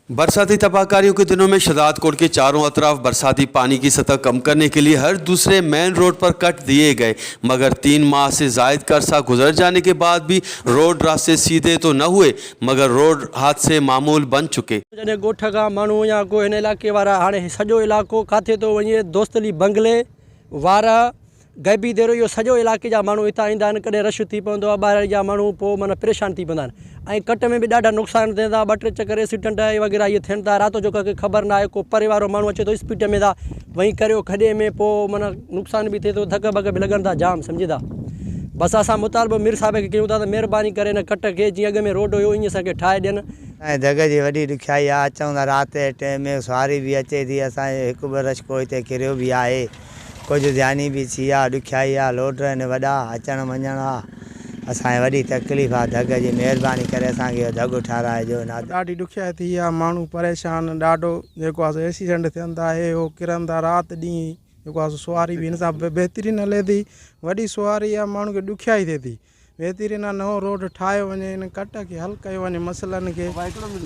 बरसाती तबाहकारियों के दिनों में शहदादकोट के चारों अतराफ बरसाती पानी की सतह कम करने के लिए हर दूसरे मेन रोड पर कट दिए गए, मगर 3 माह से जायद का अरसा गुजर जाने के बाद भी रोड रास्ते सीधे तो न हुए, मगर रोड हादसे मामूल बन चुके। जॾहिं ॻोठ खां माण्हू या को हिन इलाइक़े वारा, हाणे सॼो इलाइक़ो किथे थो वञे, दोस्तली बंगले वारा गैबी देरो, इहो सॼो इलाइक़े जा माण्हू हितां ईंदा आहिनि। कॾहिं रश थी पवंदो आहे, ॿाहिरि जा माण्हू पोइ माना परेशान थी पवंदा आहिनि ऐं कट में बि ॾाढा नुक़सान थियनि था। ॿ टे चकर एक्सीडेंट वग़ैरह इहे थियनि था। राति जो कंहिंखे ख़बर न आहे, को परे वारो माण्हू अचे थो स्पीड में था वही करियो खॾे में, पोइ माना नुक़सान बि थिए थो, धक बक बि लॻनि था जाम, सम्झी था। बसि असां मुतालबो मीर साहिब खे कयूं था त महिरबानी करे हिन कट खे जीअं अॻु में रोड हुयो ईअं असांखे ठाहे ॾियनि। ۽ دڳ جي وڏي ڏکيائي آ، اچون ٿا رات جي ٽيم ۾ سواري به اچي ٿي، اسان جو هڪ ٻه رشڪو هتي ڪريو به آهي، ڪجهه زياني به ٿي آ، ڏکيائي آ، لوڊ آهن وڏا، اچڻ وڃڻ آ، اسان کي وڏي تڪليف آ دڳ جي، مهرباني ڪري اسان کي اهو دڳ ٺهرائجو. ڏاڍي ڏکيائي ٿي آ، ماڻهو پريشان ڏاڍو جيڪو آ سو ايڪسيڊنٽ ٿين ٿا، هي هو ڪرن ٿا رات ڏينهن، جيڪو آ سو سواري به هن سان بهترين هلي ٿي، وڏي سواري آ، ماڻهو کي ڏکيائي ٿئي ٿي. بهترين آ نئون روڊ ٺاهيو وڃي هن ڪٽ کي حل ڪيو وڃي مسئلن کي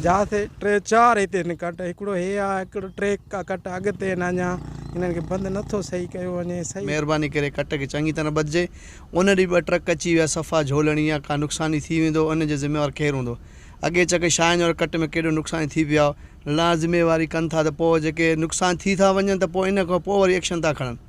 جاٿي ٽي چار هتي هن ڪٽ هڪڙو هي آ هڪڙو ٽي ڪٽ اڳتي آهن اڃا هنن کي بند نٿو صحيح ڪيو وڃي صحيح. مهرباني ڪري ڪٽ کي چڱي طرح ٻڌجي ان ڏينهن ٻه ٽرڪ اچي ويا صفا جهولڻي يا ڪا نقصاني ٿي ويندو ان جو ذميوار ڪير هوندو اڳي چڪ شاهين واري ڪٽ ۾ ڪيڏو نقصاني ٿي پيو آ لا ذميواري ڪن ٿا ته پوء جيڪي نقصان ٿي ٿا وڃن ته پوء ان کان پوء وري ايڪشن ٿا کڻن.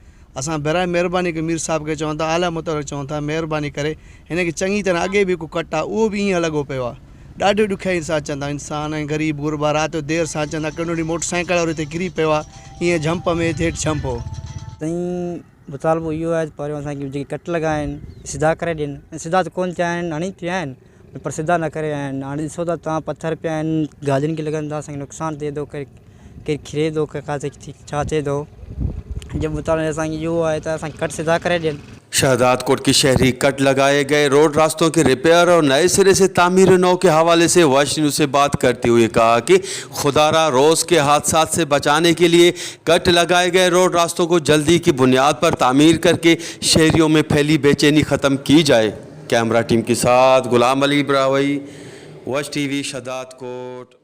اسان براء مهرباني ڪري مير صاحب کي چئون ٿا اعليٰ متحرڪ چئون ٿا مهرباني ڪري هن کي چڱي طرح اڳي به هڪ ڪٽ آ اهو به ائين لڳو پيو آ ڏاڍي ڏکيائي سان اچن ٿا انسان ۽ غريب غربا رات جو دير سان اچن ٿا ڪنهن ڏينهن موٽر سائيڪل وارو هتي ڪري پيو آ ائين جهمپ ۾ هيٺ جهمپ هو. سائين مطالبو اهو آهي ته پهريون اسان کي جيڪي ڪٽ لڳا آهن سڌا ڪري ڏين ۽ سڌا ته ڪونه ٿيا آهن هڻي ٿيا آهن پر سڌا نه ڪري ويا آهن هاڻي ڏسو ته توهان پٿر پيا آهن گاڏين کي لڳن ٿا اسان کي نقصان ٿئي ٿو ڪير ڪير ڪري ٿو ڪاٿي ڇا ٿئي ٿو جي مطالبو اسان کي اهو آهي ته اسان کي ڪٽ سڌا ڪري ڏين. شهدادڪوٽ के शहरी कट लगाए गए रोड रास्तों के रिपेयर और नए सिरे से तामीर नौ के हवाले से वश न्यूज़ से बात करते हुए कहा कि खुदारा रोज़ के हादसा से बचाने के लिए कट लगाए गए रोड रास्तों को जल्दी की बुनियाद पर तामीर करके शहरियों में फैली बेचैनी ख़त्म की जाए। कैमरा टीम के साथ गुलाम अली ब्रावई, वश टीवी, शहदादकोट।